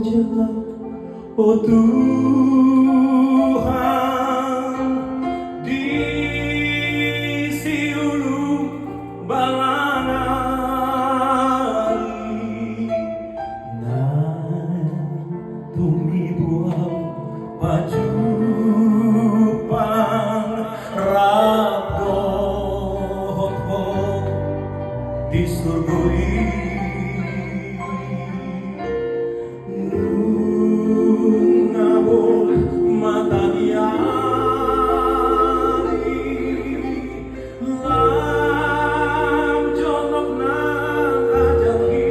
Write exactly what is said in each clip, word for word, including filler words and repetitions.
O Tuhan, di siulung balanga i, na tung dibuat pajumpang rap dohot Ho di surgo i. Nunga bot mata ni ari, lam jonok na tajam i.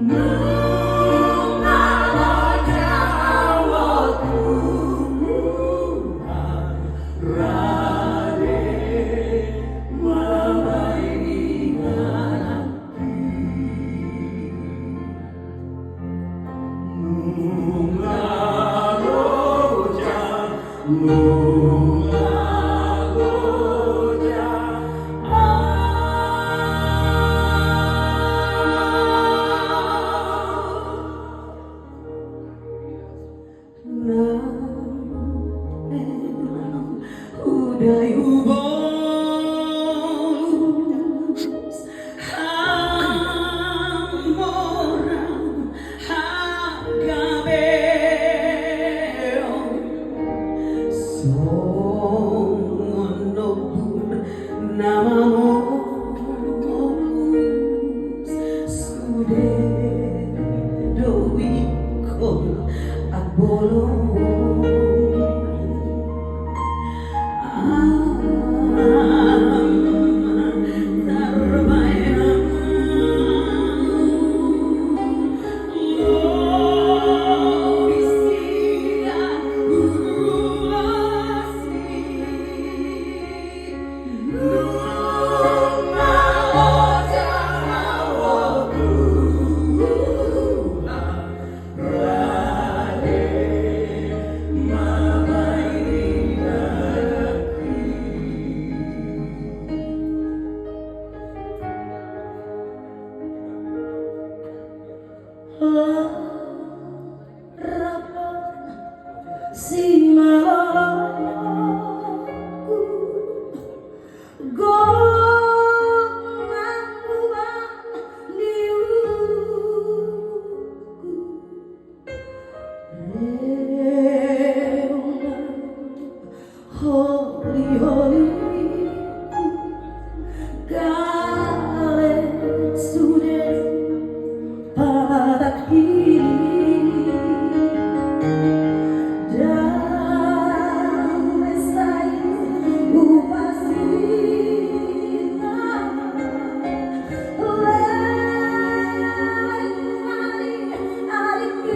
Nunga loja Ho Tuhan, rade mambahen inganan. Nunga loja, nunga loja. Naeng hudai hubolus hamoraon hagabeon, songon ombun na mamolus, sude do ingkon ambolon. Ama tarbaenan, lobisi ahu ruas i. Rap ma simalolongku, gok nang huba ni uluku. Holi-holi, gale sude pala tak hili. Dame sai hupasina. Leleng ma di ari i.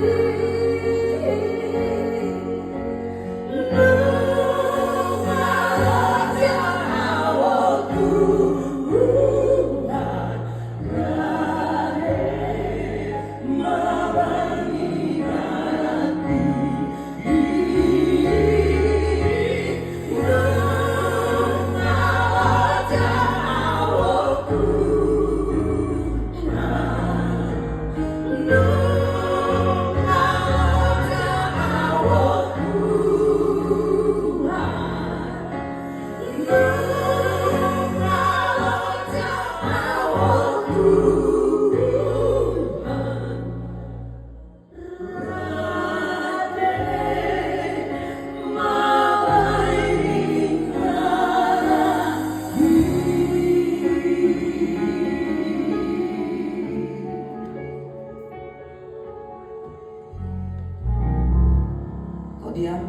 Kau diam.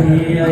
Iya.